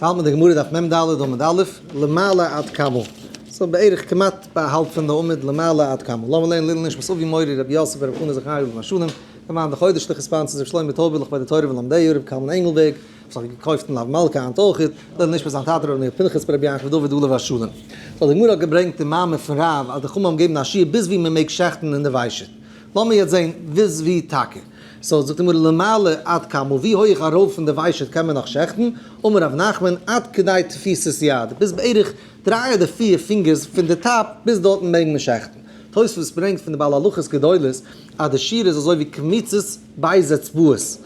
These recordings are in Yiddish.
האלט מען די גמרא דף מ ד עמוד א', למעלה עד כמה. so בערך כמעט ביי האלב פון די עמוד למעלה עד כמה. לאמיר לערנען לעילוי נשמת אבי מורי רבי יוסף ברב חנא זכרי' עליו השלום, למען די חודש'ליכע sponsors רבי שלמה טויבערליך ביי די תורה ולומדיה, רבי קלמן ענגלבערג וואס האט געקויפט אין לאו מלכה היינט אויכעט, לעילוי נשמת זיין טאטע רבי מאיר פנחס ברבי יעקב דוד עליו השלום. so די גמרא האט געברענגט די מאמר פון רב אז די חכמים האבן געגעבן א שיעור ביז ווי מען מעג שעכטן אין די ושט. לאמיר יעצט זען ביז ווי טאקע. so זאגט די גמרא למעלה עד כמה, ווי הויך ארויף פון די ושט קען מען נאך שעכטן, אמר רב נחמן עד כדי תפיסת יד, ביז בערך דריי אדער פיר fingers פון די top ביז דארטן מעג מען שעכטן. תוספות ברענגט פון די בעל הלכות גדולות אז די שיעור איז אזוי ווי קמיצת ב' אצבעות,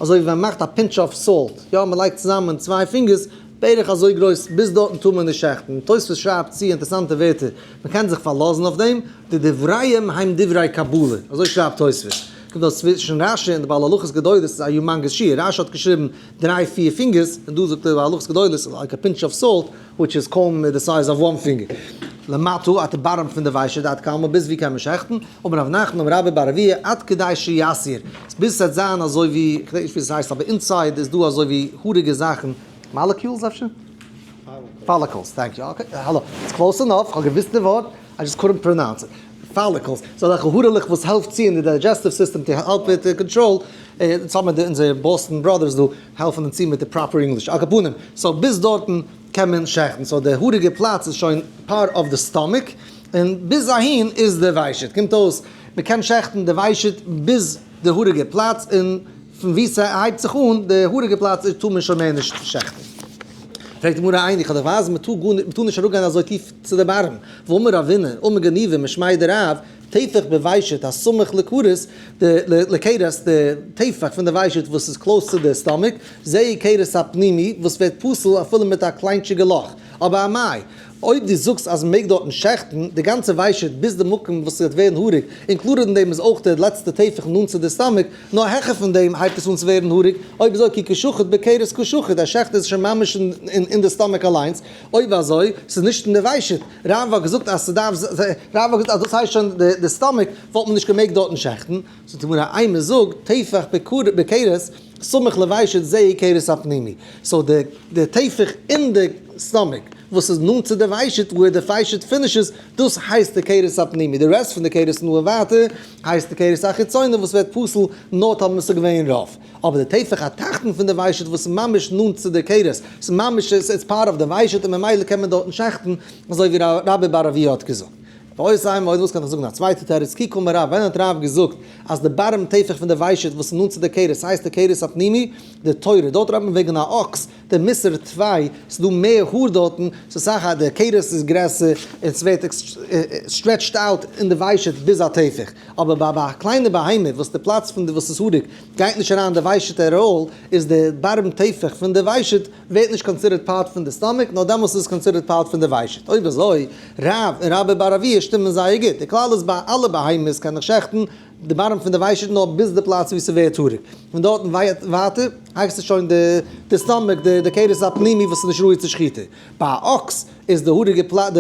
אזוי ווי ווען מ'מאכט א pinch of salt, יא מ'לייגט צוזאמען צוויי fingers, בערך אזוי גרויס, ביז דארטן טאר מען נישט שעכטן. תוספות שרייבט צו אינטערסאנטע ווערטער, מ'קען זיך פארלאזן אויף דעם, די דבריהם הם דברי קבלה, אזוי שרייבט תוספות. קומט אויס צווישן רש י און די בעל הלכות גדולות איז א humongous שיעור, רש י האט געשריבן דריי פיר fingers, און דא זאגט דער בעל הלכות גדולות like a pinch of salt, which is קוים the size of one finger. למטה, at the bottom פון די ושט עד כמה, ביז ווי קען מען שעכטן? אמר רב נחמן אמר רבה בר אבויה עד כדי שישעיר, ביז ס'וועט זיין אזוי ווי, כ'דענק נישט ווי ס'הייסט אבער inside איז דא אזוי ווי האריגע זאכן, molecules אפשר? follicles, thank you, okay, האלא, it's close enough, כ'האב געוואוסט די ווארט, I just couldn't pronounce it. follicles, אזעלכע הארעלעך וואס העלפט צו אין די digestive system to help it control, אונז האבן מיר אונזערע Boston brothers דא העלפן אונז צו מיט די proper English, על כל פנים, so ביז דארטן קען מען שעכטן, so די האריגע פלאץ איז שוין part of the stomach, און ביז אהין איז די ושט, קומט אויס מען קען שעכטן די ושט ביז די האריגע פלאץ, און פון ווי ס'הייבט זיך אן די האריגע פלאץ איז טאר מען שוין מער נישט שעכטן. פרעגט די גמרא איני, כ'וועל דיך ווייזן מען טאר גארנישט, מען טאר נישט אראפגיין אזוי טיף צו די bottom, והאמר רבינא, אמר גניבא משמיה דרב, טפח בוושט הסמוך לכרס, די לכרס, די טפח פון די ושט וואס איז close צו די stomach, זהו כרס הפנימי וואס ווערט פסול אפילו מיט א קליינטשיגע לאך, אבער אמאי, אויב דו זאגסט אז מ'מעג דארטן שעכטן די גאנצע ושט ביז די מקום וואס ס'וועט ווערן האריג, included אין דעם איז אויך די לעצטע טפח נאנט צו די stomach, נאר העכער פון דעם הייבט עס אן צו ווערן האריג, אויב אזוי כי קשחית בכרס קשחית, ער שעכט עס שוין ממש אין די stomach אליינס, אויב אזוי, ס'איז נישט אין די ושט, רב האט געזאגט אז ס'דארף רב האט געזאגט אז דאס הייסט שוין די stomach, וואלט מען נישט געמעגט דארטן שעכטן, זאגט די גמרא אימא זאג, טפח בכרס סמוך לוושט זהו כרס הפנימי, so די טפח אין די stomach וואס איז נאנט צו די ושט וואו די ושט finishes, דאס הייסט די כרס הפנימי, די rest פון די כרס נאר ווייטער הייסט די כרס החיצוני וואס ווערט פסול נאר טאמער ס'איז געווען רוב, אבער די טפח התחתון פון די ושט וואס איז ממש נאנט צו די כרס, ס'איז ממש it's part of די ושט און ממילא קען מען דארטן שעכטן אזוי ווי רבה בר אבויה האט געזאגט. ואיבעית אימא אויב וואס קען איך זאגן א צווייטע תירוץ כי קאמר רב ווען האט רב געזאגט אז די bottom טפח פון די ושט וואס איז נאנט צו די כרס הייסט די כרס הפנימי די תורא דארט רעדט מען וועגן א אקס די מסר טווי ס'איז דא מער האר דארטן ס'איז סאך א די כרס איז גרעסער און ס'ווערט stretched out אין די ושט ביז א טפח אבער ביי ביי א קליינע בהמה וואס די פלאץ פון די וואס איז האריג גייט נישט אריין די ושט at all איז די bottom טפח פון די ושט ווערט נישט considered part פון די stomach, נאר דעמאלס איז עס considered part פון די ושט. אויב אזוי, רב און רבה בר אבויה שטימען זייער גוט. די כלל איז ביי אלע בהמות קען איך שעכטן די bottom פון די ושט נאר ביז די פלאץ וואו ס'ווערט האריג. פון דארטן ווייטער הייסט עס שוין די stomach, די כרס הפנימי וואס איז נישט ראוי צו שחיטה. ביי א אקס איז די האריגע פלאץ,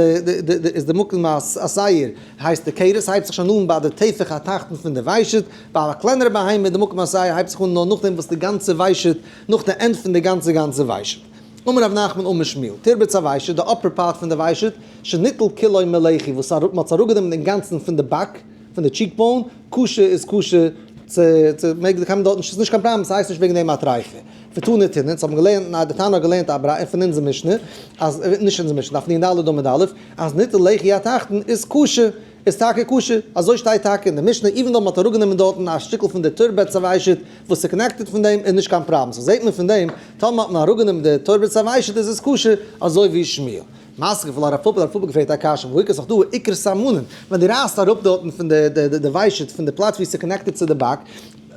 איז די מקום השעיר הייסט די כרס הייבט זיך שוין אן ביי די טפח התחתון פון די ושט. ביי א קלענערע בהמה די מקום השעיר הייבט זיך אן נאר נאכדעם וואס די גאנצע ושט נאך די end פון די גאנצע גאנצע ושט. אמר רב נחמן אמר שמואל, תרבץ הוושט, די upper part פון די ושט, שניטל כולו מלחי, וואס מען האט עס אראפגענומען אינגאנצן פון די באק, פון די cheek bone, כשר איז כשר צו צו מעג קען מען דארט נישט, ס'איז נישט קיין פראבלעם, ס'הייסט נישט וועגן דעם א טריפה. ותנא תינא, אונז האבן געלערנט, די תנא האט געלערנט א ברייתא פון אונזער משנה, אז, נישט אונזער משנה, דף נ ד עמוד א', אז ניטל לחי התחתון איז כשר. איז טאקע כשר, אזוי שטייט טאקע אין די משנה, even though מ'האט אראפגענומען דארטן א שטיקל פון די תרבץ הוושט וואס איז connected פון דעם איז נישט קיין פראבלעם, so זעט מען פון דעם טאמער האט מען אראפגענומען די תרבץ הוושט איז עס כשר, אזוי ווי שמואל. מתקיף לה רב פפא, רב פפא געפרעגט א קשיא, והא איכא ס'איז דא עיקר סממנים, ווען דו רייסט אראפ דארטן פון די די ושט פון די פלאץ ווי ס'איז connected צו די באק,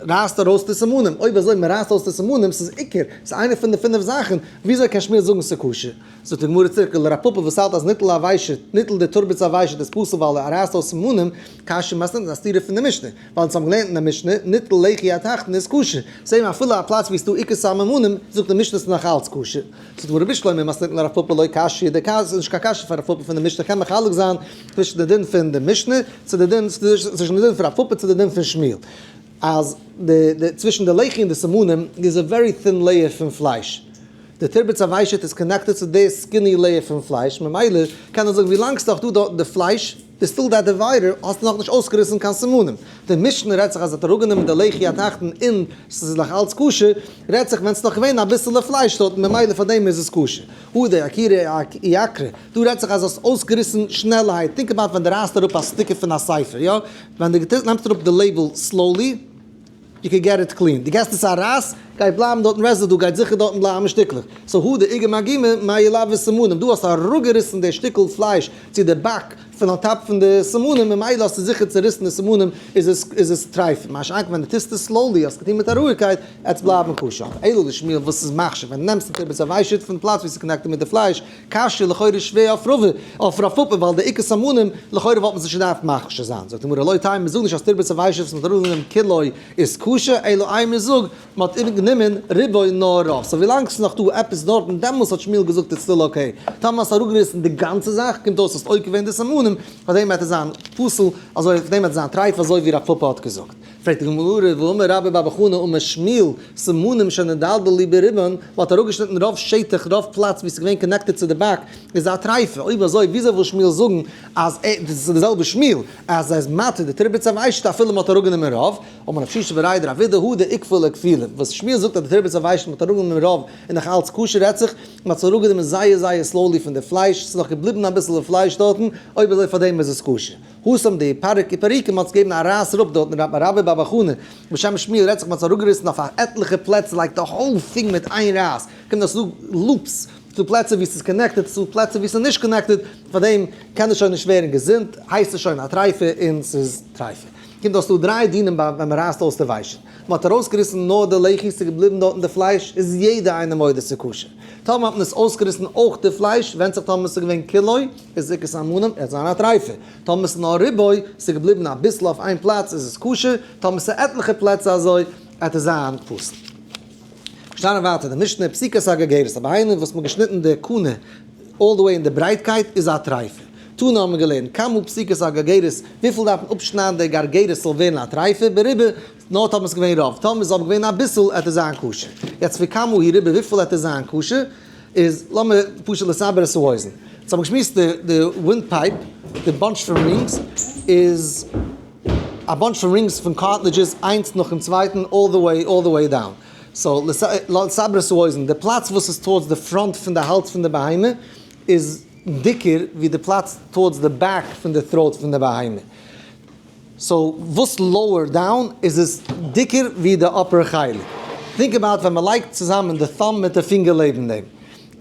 רייסט ארויס די סימנים, אויב אזוי מ'רייסט אויס די סימנים ס'איז עיקר, ס'איז איינע פון די פינף זאכן, וויאזוי קען שמואל זאגן ס'איז כשר? זאגט די גמרא צוריק לרב פפא וואס האלט אז ניטל הוושט, ניטל די תרבץ הוושט איז פסול ווייל ער רייסט אויס סימנים, קשיא מתניתין איז א סתירה פון די משנה, ווייל אונז האבן געלערנט אין די משנה, ניטל לחי התחתון איז כשר, זעהן מיר אפילו א פלאץ ווי עס איז דא עיקר סממנים, זאגט די משנה עס איז נאך אלץ כשר. זאגט די גמרא בשלמא מתניתין לרב פפא לא קשיא, די קשיא איז נישט קיין קשיא פאר רב פפא פון די משנה, קען מחלק זיין צווישן די דין פון די משנה צו די דין, צווישן די דין פון רב פפא צו די דין פון שמואל, אז די צווישן די לחי און די סימנים איז א very thin layer פון פלייש. די תרביץ הוושט איז connected צו די skinny layer פון פלייש, ממילא קען איך זאגן ווי לאנג ס'נאך דא דארטן די פלייש, איז still that divider, האסטו נאכנישט אויסגעריסן קיין סימנים. די משנה רעדט זיך אז ער האט אראפגענומען די לחי התחתון און ס'איז נאך אלץ כשר, רעדט זיך ווען ס'איז נאך געווען אביסעלע פלייש דארטן ממילא פאר דעם איז עס כשר. הא דאעקירה איעקרה, דא רעדט זיך אז האסט אויסגעריסן שנעלערהייט, think about ווען די רייסט אראפ א sticker פון א ספר, יא? ווען די נעמסט אראפ די label slowly, you can get it clean, די געסט עס א רייס, גייט בלייבן דארטן residue, גייט זיכער דארטן בלייבן שטיקלעך. so הא דאיגר מאגימא מאי לאו סימנים, דא האסטו אראפגעריסן די שטיקל פלייש צו די באק פון on top פון די סימנים, ממילא האסטו זיכער צוריסן די סימנים, איז עס טרייף. מה שאין כן ווען דו טוסט עס slowly, האסט געטון מיט א רואיגקייט, עטס בלייבן כשר. אלא לשמואל וואס איז מכשיר, ווען דו נעמסט די תרביץ הוושט פון פלאץ ווי ס'איז connected מיט די פלייש, קשיא לכאורה שווער אויף רבא, אויף רב פפא, ווייל די עיקר סימנים, לכאורה וואלט מען זיך שוין געדארפט מכשיר זיין. זאגט די גמרא לא תימא, מ'זאגט נישט אז תרביץ הוושט וואס מ'האט אראפגענומען כולו איז כשר, אלא אימא זאג, מ'האט איבערגענומען רובו נאר רוב. so ווילאנג ס'איז נאך דא עפעס דארטן, דעמאלס האט שמואל געזאגט it's still okay. טאמער האסטו אראפגעריסן די גאנצע זאך, קומט אויס האסט עוקר געווען די סימנים, פאר דעם וועט עס זיין פסול, אזוי פאר דעם וועט עס זיין טרייף אזוי ווי רב פפא האט געזאגט. פרעגט די גמרא, והאמר רבה בר בר חנה אמר שמואל, סימנים שנדלדלו ברובן, מ'האט אראפגעשניטן רוב שטח, רוב פלאץ ווי ס'איז געווען connected צו די באק, איז א טרייפה. אויב אזוי וויאזוי וויל שמואל זאגן אז ער, דאס איז די זעלבע שמואל, אז ער איז מתיר די תרביץ הוושט אפילו מ'האט אראפגענומען רוב? אמר רב שישא בריה דרב אידי הא דאיקפוה לאיקפולי, וואס שמואל זאגט אז די תרביץ הוושט מ'האט אראפגענומען רוב און נאך אלץ כשר רעדט זיך, מ'האט עס אראפגענומען זייער זייער slowly פון די פלייש, ס'איז נאך געבליבן אביסל פלייש דארטן, אויב אזוי פארדעם איז עס כשר. התם דאיפרק איפרוקי, מ'האט עס געגעבן א רייס אראפ דארטן, רבה בר בר חנה, בשם שמואל רעדט זיך מ'האט עס אראפגעריסן אויף א עטליכע פלעצער like די whole thing מיט איין רייס, קומט אויס ס'דא loops, ס'דא פלעצער ווי ס'איז connected, ס'דא פלעצער ווי ס'איז נישט connected, פארדעם קען עס שוין נישט ווערן געזונט, הייסט עס שוין א טרייפה און ס'איז טרייפה. קומט אויס ס'דא דריי דינים ביי ווען מ'רייסט אויס די וויישער. מ'האט ארויסגעריסן נאר די לחי, ס'איז געבליבן דארטן די פלייש, איז יעדער איינער מודה ס'איז כשר. טאמער האט מען עס אויסגעריסן אויך די פלייש, ווענדט זיך טאמער ס'איז געווען כולו, איז עיקר סימנים, עס זיין א טרייפה. טאמער ס'איז נאר רובו, ס'איז געבליבן אביסל אויף איין פלאץ, איז עס כשר, טאמער ס'איז עטליכע פלעצער אזוי, וועט עס זיין פסול. שטאנען ווייטער די משנה, פסיקת הגרגרת, א בהמה וואס מ'האט געשניטן די קנה all the way אין די ברייטקייט איז א טרייפה. תנא האבן מיר געלערנט, כמה פסיקת הגרגרת, וויפיל דארף מען אפשניידן די גרגרת ס'זאל ווערן א טרייפה, ברובא, נאר טאמער ס'איז געווען רוב, טאמער ס'איז אבער געווען אביסל, עט עס זיין כשר. יעצט וכמה היא רובא, וויפיל עט עס זיין כשר, איז לאמיר פשוט לסבר את האוזן. סאו האבן געשמועסט די windpipe, די bunch פון rings, איז א bunch פון rings פון cartilages איינס נאכן צווייטן all the way all the way down. so לסבר את האוזן, די פלאץ וואס איז towards די front פון די האלז פון די בהמה איז דיקער ווי די פלאץ towards די back פון די throat פון די בהמה. so וואס lower down איז עס דיקער ווי די upper חלק. think about ווען מען לייגט צוזאמען די thumb מיט די פינגער לעבן דעם.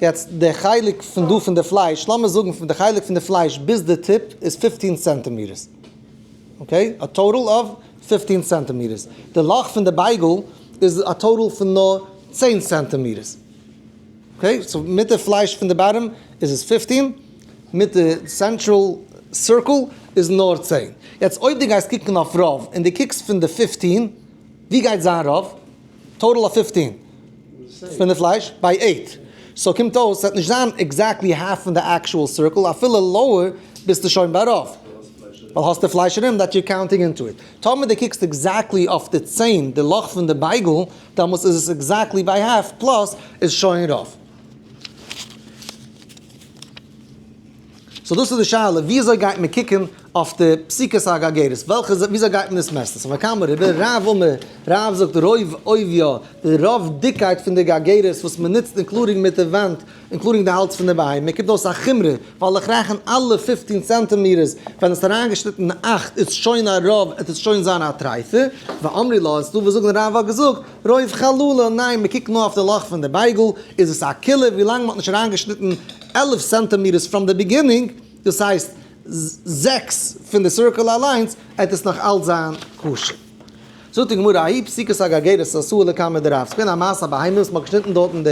יעצט די חלק פון דא פון די פלייש, לאמיר זאגן פון די חלק פון די פלייש ביז די tip איז 15 centimeters. okay? א total of 15 centimeters. די לאך פון די בייגל איז א total פון נאר 10 centimeters. okay? so מיט די פלייש פון די bottom איז עס 15, מיט די central circle איז נאר 10. יעצט אויב דו גייסט קוקן אויף רוב און דו קוקסט פון די 15, ווי גייט זיין רוב? total of 15 פון די פלייש ביי 8. so קומט אויס ס'וועט נישט זיין exactly half פון די actual circle, אפילו lower ביסטו שוין ביי רוב. ווייל האסט די פלייש ארום that you're counting into it. טאמער דו קוקסט exactly אויף די 10, די לאך פון די בייגל, דעמאלטס איז עס exactly ביי half plus איז שוין רוב. so דאס איז די שאלה, וויאזוי גייט מען קוקן אויף די פסיקת הגרגרת, וועלכע, וויאזוי גייט מען עס מעסטן? so וכמה רובה, רב אמר, רב זאגט רוב עוביה, די רוב דיקקייט פון די גרגרת וואס מען נוצט including מיט די וואנט, including די האלז פון די בהמה, קומט אויס א חומרא, ווייל איך רעכן אלע 15 centimeters, ווען עס אריינגעשניטן 8 איז שוין א רוב, עס איז שוין זיין א טרייפה. ואמרי לה, עס דא וואס זאגן רב האט געזאגט, רוב חללה, ניין, מען קוקט נאר אויף די לאך פון די בייגל, איז עס א קולא, ווילאנג מען האט נישט אריינגעשניטן 11 centimeters from the beginning, דאס הייסט 6 פון די circle אליינס, עט עס נאך אלץ זיין כשר. זאגט די גמרא, ההיא פסיקת הגרגרת אתאי לקמיה דרב, ס'איז געווען א מעשה א בהמה וואס מ'האט געשניטן דארטן די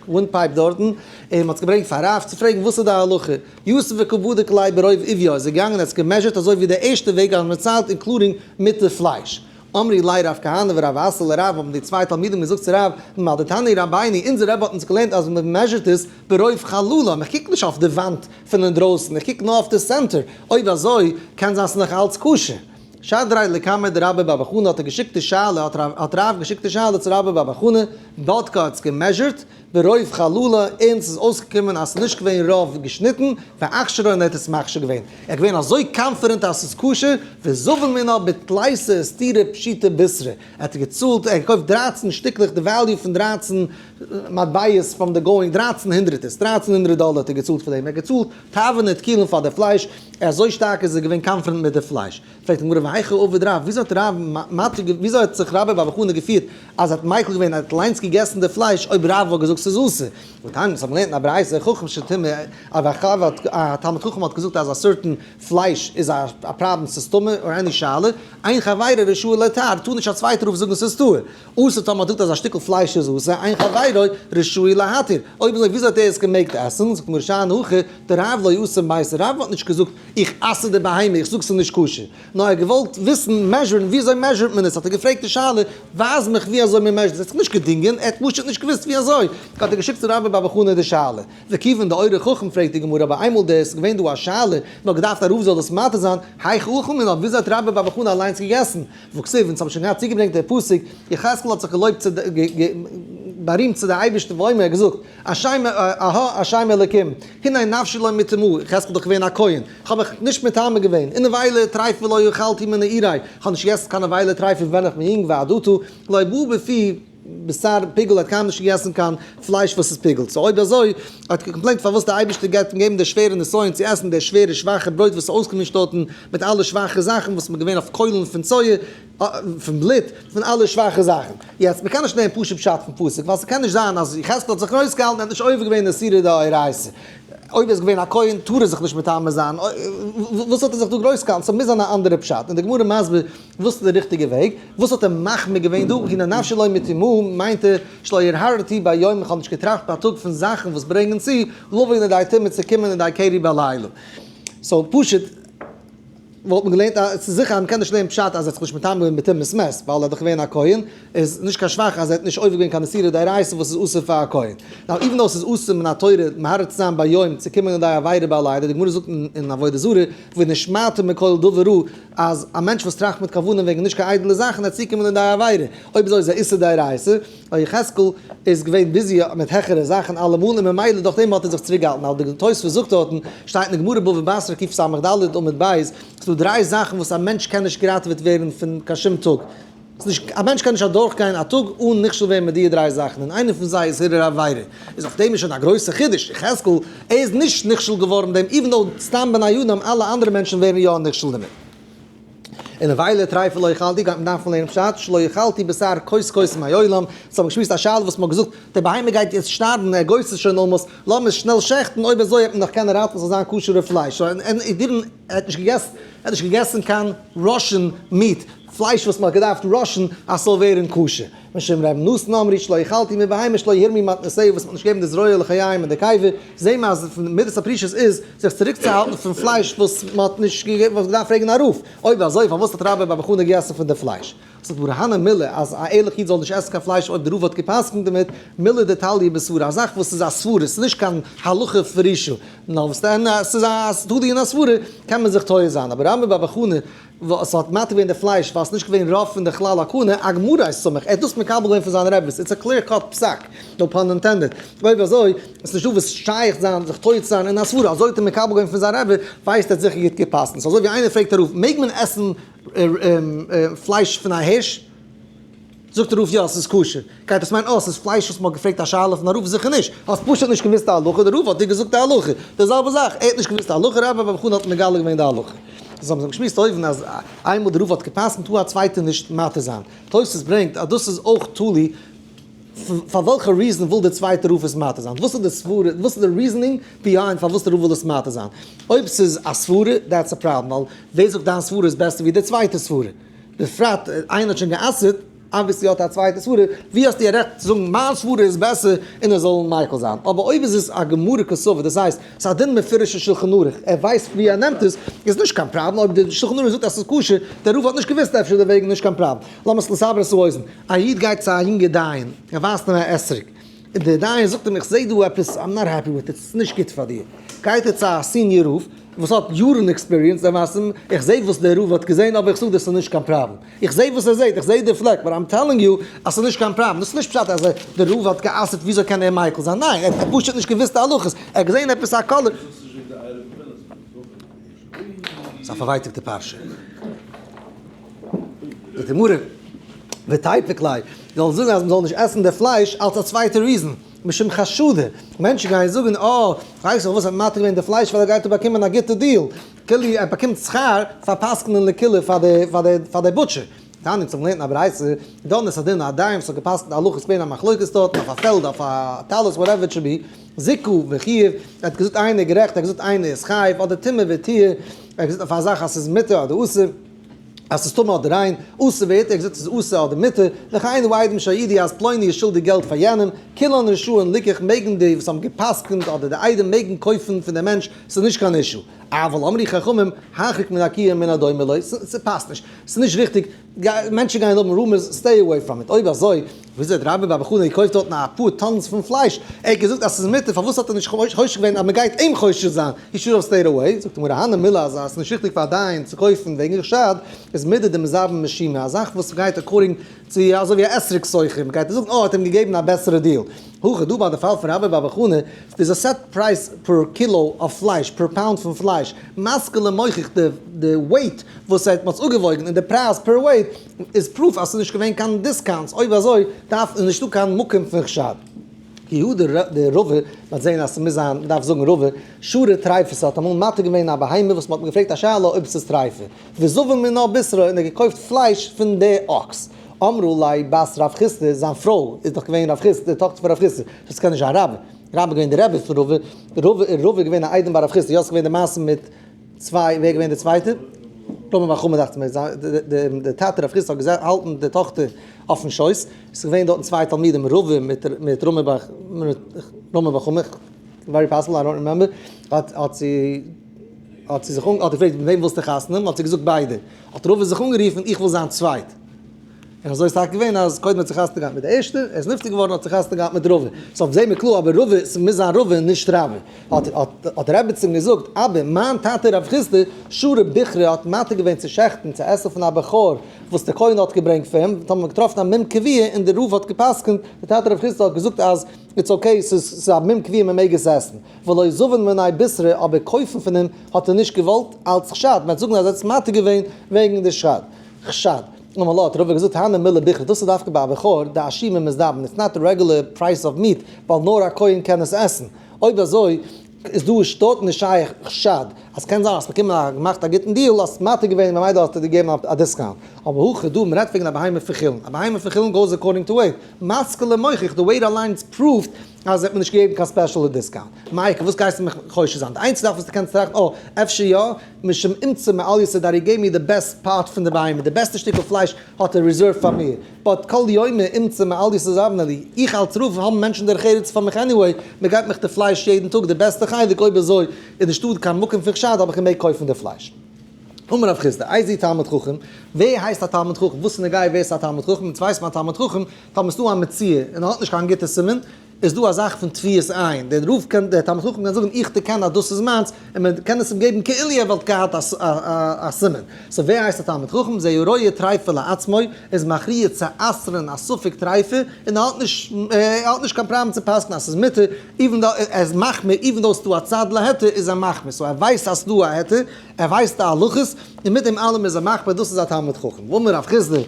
windpipe דארטן, און מ'האט עס געברענגט פאר רב צו פרעגן וואס איז די הלכה, יתיב וקא בדיק ליה ברוב עוביה, איז ער געגאנגען און האט עס גע measure ט אזוי ווי די ערשטע וועג אז מ'ציילט including מיט די פלייש. אמרי ליה רב כהנא ורב אסי לרב, האבן די צוויי תלמידים געזאגט צו רב, מה דתני רבינו, אונזער רבי האט אונז געלערנט אז מען measure ט עס ברוב חללה, איך קוק נישט אויף די וואנט פון אינדרויסן, איך קוק נאר אויף די center, אויב אזוי קען זיין ס'איז נאך אלץ כשר. שדריה לקמיה דרבה בר בר חנה האט ער געשיקט די שאלה, האט רב געשיקט די שאלה צו רבה בר בר חנה, בדקה האט עס גע measure ט, ברוב חללה, און ס'איז אויסגעקומען אז ס'איז נישט געווען רוב געשניטן, ואכשרה און ער האט עס מכשיר געווען. ער איז געווען אזוי confident אז ס'איז כשר, וזבין מינה בתליסר סטירי פשיטי בישרא. ער האט געצאלט, ער האט געקויפט 13 שטיקלעך, די value פון 13 מטבעות from די גוים, 13 הונדרעטערס, 1300 דאלער האט ער געצאלט פאר דעם. ער האט געצאלט תבנית קילן פאר די פלייש, אזוי שטארק איז ער געווען confident מיט די פלייש. פרעגט די גמרא והיכי עביד רב, וויאזוי האט רב מתיר געווען, וויאזוי האט זיך רבה בר בר חנה געפירט אז ער האט מיקל געווען, ער האט אליינס געגעסן די פלייש אויב רב וואלט געזאגט ס'איז אסור? והתניא, אונז האבן געלערנט אין א ברייתא, חכם שטימא, א תלמיד חכם האט געזאגט אז א certain פלייש איז א פראבלעם ס'איז טמא, or any שאלה, אין חברו רשאי לטהר, טאר נישט א צווייטער רב זאגן ס'איז טהור. אסור טאמער האט געזאגט אז א שטיקל פלייש איז אסור, אין חברו רשאי להתיר. אויב אזוי וויאזוי האט ער עס געמעגט עסן? זאגט גמרא שאני הכא דרב לא אסר מיתה, רב האט נישט געזאגט איך אסר די בהמה, איך זאג ס'איז נישט כשר. נאר ער האט געוואלט וויסן measure ן ווי אזוי measure ט מען עס, האט ער געפרעגט די שאלה, ווייז מיך ווי אזוי מען measure ט עס, ער האט זיך נישט געדינגען, ער האט פשוט נישט געוואוסט ווי אזוי, האט ער געשיקט צו רבה בר בר חנה די שאלה. וכיוון דאורח חכם פרעגט די גמרא, אבער איינמאל דער איז געווען דא א שאלה, מען האט געדארפט א רב זאל דאס מתיר זיין, היכי אכל מינה, וויאזוי האט רבה בר בר חנה אליינס געגעסן? והכתיב, אונז האבן שוין געהאט צוגעברענגט דער פסוק, יחזקאל האט זיך געלויבט צו בארימט צו די אייבערשטער ואומר, ער האט געזאגט, השם אהה השם אלקים, הנה נפשי לא מטמאה, יחזקאל איז דאך געווען א כהן, איך האב מיך נישט מטמא געווען, ונבילה טריפה לא אכלתי מנעורי, איך האב נישט געגעסן קיין נבילה טריפה ווען איך בין יונג ועד עתה, לא בא בפי בשר פיגול האט קיינמאל נישט געגעסן קיין פלייש וואס איז פיגול, so אויב אזוי האט ער complained פארוואס די אייבערשטער געבט אים געבן די שווערע נסיון צו עסן די שווערע שוואכע ברויט וואס איז אויסגעמישט דארטן מיט אלע שוואכע זאכן וואס מ'איז געווען אויף קוילן פון צואה, פון בלוט, פון אלע שוואכע זאכן. יעצט, מ'קען נישט נעמען פשוט פשט פון פסוק, ווייל ס'קען נישט זיין אז יחזקאל האט זיך ארויסגעהאלטן, ער האט נישט עובר געווען איסורא דאורייתא. אויב ער איז געווען א כהן טאר ער זיך נישט מטמא זיין, וואס האט ער זיך דא גרויס געהאלטן? ס'מוז זיין א אנדערע פשט. און די גמרא מסביר וואס איז די ריכטיגע וועג, וואס האט ער מחמיר געווען דא, הנה נפשי לא מטמאה מיינט ער שלא הרהרתי ביום, איך האב נישט געטראכט בייטאג פון זאכן וואס ברענגען צו לבוא לידי טומאה צו קומען לידי קרי בלילה. so פשוט וואלט מען געלערנט אז ס'איז זיכער אז מ'קען נישט לערנען פשט אז ער האט זיך נישט מטמא געווען בטומאת מת, ווייל ער איז דאך געווען א כהן, איז נישט קיין שבח אז ער האט נישט עובר געווען קיין איסורא דאורייתא וואס איז אסור פאר א כהן. now even though ס'איז אסור מן התורה מהרהר צו זיין ביום צו קומען לידי עבירה בלילה, די גמרא זאגט אין עבודה זרה, ונשמרתם מכל דבר רע, אז א מענטש וואס טראכט מיט כוונה וועגן נישט קיין איידעלע זאכן וועט צוקומען לידי עבירה, אויב אזוי איז א איסור דאורייתא, ווייל יחזקאל איז געווען busy מיט העכערע זאכן אלעמאל און ממילא דורך דעם האט ער זיך צוריק געהאלטן, ווייל די תוספות זאגט דארטן, שטייט אין די גמרא בבא בתרא קס"ד עמוד ב', ס'דא דריי זאכן וואס א מענטש קען נישט געראטעוועט ווערן פון קיין שום טאג, ס'נישט, א מענטש קען נישט אדורכגיין א טאג אן נכשל ווערן מיט די דריי זאכן, און איינע פון זיי איז הרהור עבירה, איז אויף דעם איז שוין א גרויסע חידוש, יחזקאל ער איז נישט נכשל געווארן דעם, even though סתם בני אדם אלע אנדערע מענטשן ווערן יא נכשל דערמיט. ונבילה טריפה לא אכלתי, גייט מען דארפן לערנען פשט, שלא אכלתי בשר כוסכוסים מעולם, ס'האט מען געשמועסט א שאלה וואס מ'האט געזאגט, די בהמה גייט יעצט שטארבן, ער גוסס'ט שוין almost, לאמיר עס שנעל שעכטן, אויב אזוי וועט מען נאך קענען ראטן ס'זאל זיין כשר'ע פלייש, so ער האט נישט געגעסן, ער האט נישט געגעסן קיין Russian meat, פלייש וואס מ'האט געדארפט rush ן אז ס'זאל ווערן כשר. משום ר' נתן אמרו שלא אכלתי מבהמה שלא הורמו מתנותיה וואס מ'האט נישט געגעבן די זרוע לחיים און די קבר, זעהן מיר אז מידת הפרישות איז זיך צוריקצוהאלטן פון פלייש וואס מ'האט נישט געדארפט פרעגן א רב, אויב אזוי פארוואס האט רבה בר בר חנה געגעסן פון די פלייש? זאגט גמרא הני מילי אז א ערליך איד זאל נישט עסן קיין פלייש אויב די רב האט גע'פסק'נט דערמיט, מילי דתליא בסברא, א זאך וואס איז א סברה, ס'איז נישט קיין הלכה מפורשה, נאר וואס דען ס'איז א תלוי אין א סברה, קען מען זיך טועה זיין, אבער רבה בר בר חנה וואס האט מתיר געווען די פלייש ווייל ס'איז נישט געווען רוב פון די כלל הקנה, אגמרא סומך, ער האט דאס מקבל געווען פון זיינע רבי'ס, it's a clear cut פסק, no pun intended, אויב אזוי איז נישטא וואס שייך זיין זיך טועה צו זיין אין א סברה, אזוי האט ער מקבל געווען פון זיין רבי, ווייסט ער האט זיכער גוט גע'פסק'נט, ס'איז אזוי ווי איינער פרעגט א רב, מעג מען עסן פלייש פון א הירש? זאגט דער רב יא ס'איז כשר, גייט דאס מיינען אה ס'איז פלייש וואס מ'האט געפרעגט א שאלה פון א רב? זיכער נישט, האסט פשוט נישט געוואוסט די הלכה, דער רב האט דיר געזאגט די הלכה, די זעלבע זאך, ער האט נישט געוואוסט די הלכה, רבה בר בר חנה האט מגלה געווען די הלכה. דאס האבן זיי געשמועסט אויבן אז איינמאל דער רב האט גע'פסק'נט טאר א צווייטער נישט מתיר זיין. תוספות ברענגט אז דאס איז אויך תלוי פאר וועלכע reason וויל דער צווייטער רב עס מתיר זיין, וואס איז די סברה, וואס איז די reasoning behind פארוואס דער רב וויל עס מתיר זיין. אויב ס'איז א סברה, that's a problem, ווייל ווער זאגט דיין סברה איז בעסער ווי די צווייטע סברה? בפרט איינער האט שוין גע'אסר'ט, obviously האט ער א צווייטע סברה, ווי האסטו א רעכט צו זאגן מיין סברה איז בעסער און ער זאל מיקל זיין? אבער אויב איז עס א גמרא קסבר, דאס הייסט ס'איז א דין מפורש אין שלחן ערוך, ער ווייסט ווי ער נעמט עס, איז נישט קיין פראבלעם, אויב די שלחן ערוך זאגט אז ס'איז כשר, דער רב האט נישט געוואוסט אפשר דערוועגן נישט קיין פראבלעם. לאמיר עס לסבר את האוזן, א איד גייט צו א יונגע דיין, ער ווייזט אים א אתרוג, און דער דיין זאגט אים איך זעה דא עפעס, I'm not happy with it, ס'איז נישט גוט פאר דיר, גייט ער צו א senior רב. וואס האט יארן experience, דער ווייסט, איך זע וואס דער רב האט געזען, אבער איך זאג דיר ס'איז נישט קיין פראבלעם. איך זע וואס ער זעט, איך זע די פלעק, but I'm telling you אז ס'איז נישט קיין פראבלעם. דאס איז נישט פשט אז דער רב האט גע'אסר'ט, וויאזוי קען ער מיקל זיין? ניין, ער האט פשוט נישט געוואוסט די הלכות, ער האט געזען עפעס א color. ס'איז א פארווייטאגטע פרשה. די גמרא ותיפוק ליה זאל זאגן אז מ'זאל נישט עסן די פלייש אלס א צווייטע reason, משום חשודה. מענטשן גייען זאגן, אה, ווייסט פארוואס האט מתיר געווען די פלייש ווייל ער גייט דא באקומען א גוטע deal. כאילו ער באקומט שכר פאר פסק'נען לקולא פאר די butcher. תניא צום לערנען א ברייתא, דאן איז הדין א דיין וואס האט געפסק'נט הלכות איז געווען א מחלוקת דארטן אויף א פעלד אויף א טלית whatever it should be, זיכו וחייב, ער האט געזאגט איינער איז גערעכט ער האט געזאגט איינער איז חייב, אדער טמא וטיהר, ער האט געזאגט אויף א זאך אז ס'איז מותר אדער אסור, אז ס'איז טמא אדער ריין, אסור והותר, ער האט געזאגט ס'איז אסור אדער מותר, וכן העדים שהעידו אז פלוני איז שולדיג געלט פאר יענעם, כולן רשאין ליקח מעגן די וואס האבן געפסק'נט אדער די עדים מעגן קויפן פון דעם מענטש, ס'איז נישט קיין issue. אבל אמרו חכמים, הרחק מן הקיה מן הדומה לו, ס'פאסט נישט, ס'איז נישט ריכטיג, מענטשן גייען האבן rumors, stay away from it, אויב אזוי, וויאזוי האט רבה בר בר חנה געקויפט דארטן א פאר tons פון פלייש, ער האט געזאגט אז ס'איז מותר, פארוואס האט ער נישט חושש געווען אז מ'גייט אים חושש זיין, he should have stayed away, זאגט די גמרא הני מילי אז ס'איז נישט ריכטיג פאר א דיין צו קויפן וועגן חשד, איז מידי דמזבין משומא, א זאך וואס גייט according צו אזוי ווי א אתרוג סוחר, מ'גייט זאגן אה האט אים געגעבן א בעסערע deal. הכא דא ביי די פאל פון רבה בר בר חנה, איז א set price per kilo אויף פלייש, per pound פון פלייש, מסקלא מוכיח די weight וואס ער האט מ'האט עס אפגעוואויגן און די פרייז per weight איז proof אז ס'איז נישט געווען קיין discounts, אויב אזוי דארף איז נישטא קיין מקום פון חשד. כי הא דרבא, מ'וועט זעהן אז ס'מוז זיין, מ'דארף זאגן רבא, שרא טריפתא האט אמאל מתיר געווען א בהמה וואס מ'האט אים געפרעגט א שאלה אויב ס'איז טריפה, וזבין מינה בישרא און ער האט געקויפט פלייש פון די אקס. אמרה ליה בת רב חסדא, זיין פרוי איז דאך געווען רב חסדא, די טאכטער פון רב חסדא, דאס קען נישט זיין רבה, רבה איז געווען די רבי פון רבא, רבא און רבא איז געווען א איידעם ביי רב חסדא, יא ס'איז געווען די מעשה מיט צוויי, ווער איז געווען די צווייטע? רמי בר חמא דאכט זיך מיר, די טאטע רב חסדא האט געהאלטן די טאכטער אויפן שויס, ס'איז געווען דארטן צוויי תלמידים רבא מיט רמי בר חמא, very possible, I don't remember, האט זי האט זי זיך האט געפרעגט מיט וועם ווילסטו חתונה האבן, האט זי געזאגט ביידע, האט רבא זיך אנגערופן איך וויל זיין צווייט, און אזוי איז טאקע געווען אז קודם האט זי חתונה געהאט מיט די ערשטע, ער איז נפטר געווארן האט זי חתונה געהאט מיט רבא, so זעהן מיר קלאר אבער רבא, ס'מוז זיין רבא נישט רבה, האט האט די רעבעצין געזאגט אבא מיין טאטע רב חסדא שרא ביכרא האט מתיר געווען צו שעכטן צו עסן פון א בכור וואס די כהן האט געברענגט פאר אים, האט מען געטראפן א מום קבוע און די רב האט גע'פסק'נט, די טאטע רב חסדא האט געזאגט אז it's okay ס'איז א מום קבוע מען מעג עס עסן. ולא זבין מיניה בישרא אבער קויפן פון אים האט ער נישט געוואלט אלץ חשד, מ'וועט זאגן אז ער האט עס מתיר געווען וועגן די שד. חשד. אמר לה האט רבא געזאגט הני מילי ביכרא דאס איז דווקא ביי א בכור דאשומי מזדבן it's not the regular price of meat ווייל נאר א כהן קען עס עסן. אויב אזוי איז דא דארט נישט שייך חשד אז קען זיין האסט באקומען א געמאכט א גוטן deal האסט מתיר געווען ממילא האט ער דיר געגעבן א discount. אבער הכא דא מ'רעדט וועגן א בהמה פון חולין א בהמה פון חולין goes according to weight מסקלא מוכיח די weight אליינס proved אז ער האט מיר נישט געגעבן קיין special discount. מייק, וואס גייסטו מיך חושד זיין? די איינציגסטע זאך וואס דו קענסט טראכטן, אה, אפשר יא, משום אימצא מעלייתא that he gave me the best part פון די בהמה, די בעסטע שטיקל פלייש האט ער reserved פאר מיר, but כל יומא אימצא מעלייתא זבנא לי, איך אלס רב האבן מענטשן דרך ארץ פאר מיך anyway, מען געבט מיך די פלייש יעדן טאג די בעסטע חלק, אויב אזוי איז נישטא קיין מקום פון חשד האב איך געמעגט קויפן די פלייש. אמר רב חסדא, איזהו תלמיד חכם, ווער הייסט א תלמיד חכם, וואס איז נוגע ווער איז א תלמיד חכם, אונז ווייסט מען א תלמיד חכם, טאמער ס'דא א מציאה און ער האט נישט קיין גוטע סימן, איז דא א זאך פון תביעת עין, דער רב קען, דער תלמיד חכם קען זאגן איך דערקען אז דאס איז מיינס, און מען קען עס אים געבן כאילו ער וואלט געהאט א סימן. so ווער הייסט א תלמיד חכם? זה הרואה טריפה לעצמו, איז מכריע צו אסר'ן א ספק טריפה, און ער האט נישט, ער האט נישט קיין פראבלעם צו פסק'ן אז ס'איז מותר, even though ער איז מחמיר, even though ס'דא א צד להיתר איז ער מחמיר, so ער ווייסט אז ס'דא א היתר, ער ווייסט די הלכות, און מיט דעם אלעם איז ער מחמיר, דאס איז א תלמיד חכם. ואמר רב חסדא,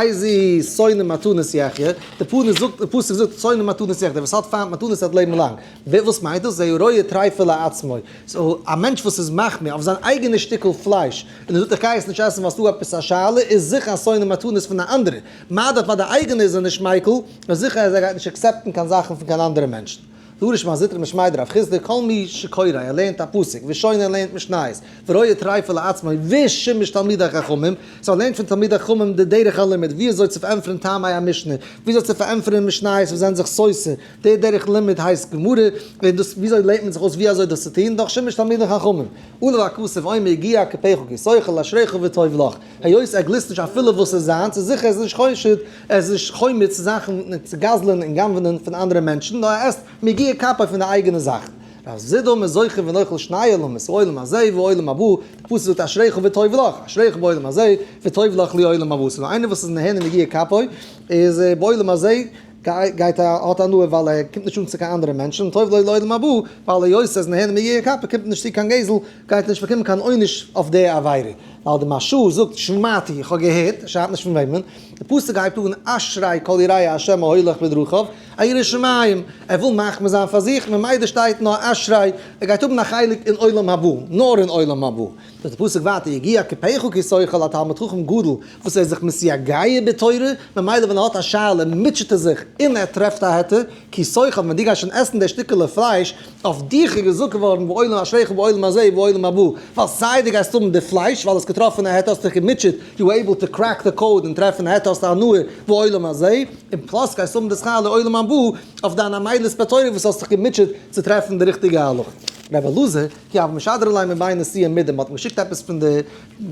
איזהו שונא מתנות יחיה, די פסוק זאגט, די פסוק זאגט שונא מתנות יחיה, דער וואס האט פיינט מתנות וועט לעבן לאנג. ווער וואס מיינט דאס? זה הרואה טריפה לעצמו. so א מענטש וואס איז מחמיר אויף זיין אייגענע שטיקל פלייש, און ער זאגט איך גיי עס נישט עסן ווייל ס'דא עפעס א שאלה, איז זיכער א שונא מתנות פון א אנדערע. מה דאך ביי די אייגענע איז ער נישט מיקל, איז זיכער אז ער גייט נישט accept ן קיין זאכן פון קיין אנדערע מענטשן. דרש מר זוטרא משמיה דרב חסדא, כל מי שקורא, ער לערנט א פסוק, ושונה ער לערנט משניות, ורואה טריפה לעצמו, ושימש תלמידי חכמים, so ער לערנט פון תלמידי חכמים די דרך הלימוד, ווי אזוי צו פארענטפערן טעמי המשנה, ווי אזוי צו פארענטפערן משניות וואס זענען זיך סותר, די דרך לימוד הייסט גמרא, און דאס ווי אזוי לערנט מען זיך אויס ווי אזוי דאס צו טון, דאך שימש תלמידי חכמים. עליו הכתוב אומר יגיע כפיך כי תאכל אשריך וטוב לך. היות ער גליסט נישט אפילו וואס איז זיינס, איז זיכער ער איז נישט חושד, ער איז נישט חומץ צו זאכן, צו גזל'ען און גנב'נען פון אנדערע מענטשן, נאר ער עסט מיגיע כפיו פון די אייגענע זאכן. רב זידא אמר זוכה ונוחל שני עולמות, עולם הזה ועולם הבא, די פסוק זאגט אשריך וטוב לך, אשריך בעולם הזה וטוב לך לעולם הבא, ס'איז דא איינער וואס איז נהנה מיגיע כפו, איז בעולם הזה גייט ער האט הנאה ווייל ער קומט נישט אן צו קיין אנדערע מענטשן, טוב לו לעולם הבא ווייל היות ער איז נהנה מיגיע כפו קומט ער נישט צו קיין גזל, גייט ער נישט באקומען קיין עונש אויף די עבירה, ווייל די מהרש"א זאגט שמעתי, איך האב געהערט, שרייבט נישט פון וועמען, די פסוק הייבט אן אשרי כל יראי ה' ההולך בדרכיו, א ירא שמים, ער וויל מחמיר זיין פאר זיך, ממילא שטייט נאר אשרי, ער גייט האבן א חלק אין עולם הבא, נאר אין עולם הבא. זאגט די פסוק ווייטער יגיע כפיך כי תאכל א תלמיד חכם גדול וואס ער איז זיך מתייגע בתורה, ממילא ווען ער האט א שאלה מוטשעט ער זיך און ער טרעפט א היתר, כי תאכל ווען דו גייסט שוין עסן די שטיקעלע פלייש, אויף דיך איז געזאגט געווארן בעולם אשריך בעולם הזה ובעולם הבא, ווייל סיי דו גייסט האבן די פלייש ווייל האסט געטראפן א היתר האסט דיך געמוטשעט, you were able to crack the code און טרעפן א היתר האסטו הנאה בעולם הזה, און plus גייסט האבן די שכר לעולם הבא אויף דיין עמלות בתורה וואס האסט דיך געמוטשעט צו טרעפן די ריכטיגע הלכה. רבי אלעזר, כי הוו משדרי ליה מבי נשיאה מידי, מ'האט אים געשיקט עפעס פון די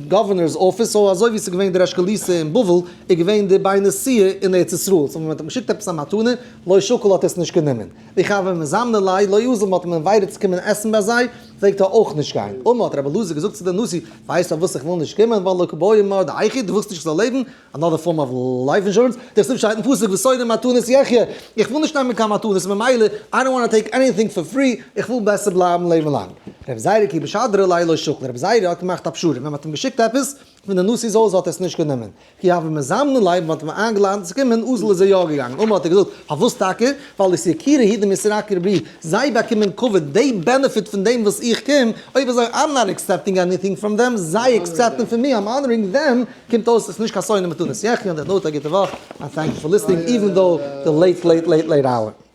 גאווערנער'ס אפיס, so אזוי ווי ס'איז געווען די ריש גלותא אין בבל, איז געווען די בי נשיאה אין ארץ ישראל, so ווען מ'האט אים געשיקט עפעס א מתנה, לא שקל האט עס נישט גענומען. וכי הוו מזמני ליה, לא אזיל, מ'האט אים invited צו קומען עסן ביי זיי, פלעגט ער אויך נישט גיין. אמר האט רבי אלעזר געזאגט צו די נשיא, ווייסט פארוואס איך וויל נישט קומען, ווייל לא קא בעי מר דאיכי, דו ווילסט נישט איך זאל לעבן, another form of life insurance, דכתיב שטייט אין פסוק ושונא מתנות יחיה, איך וויל נישט נעמען קיין מתנות ממילא, I don't want take anything for free, איך וויל בעסער בלייבן לעבן לאנג. רבי זירא כי משדרי ליה לא שקל, רבי זירא האט געמאכט א פשרה, ווען מ'האט אים געשיקט עפעס פון די נשיא'ס הויז האט ער עס נישט גענומען, כי הוו מזמני ליה, ווען מ'האט אים איינגעלאדנט צו קומען, אזל איז ער יא געגאנגען, אמר האט ער געזאגט, פארוואס טאקע? ווייל אתיקירא הוא דמתייקרי בי, זיי באקומען כבוד, they benefit פון דעם וואס איך קום, אויב אזוי I'm not accepting anything from them, זיי accept ן פון מיר, I'm honoring them, קומט אויס עס איז נישט קיין שונא מתנות יחי, on that note א גוטע וואך, and thank you for listening even though the late late late late hour.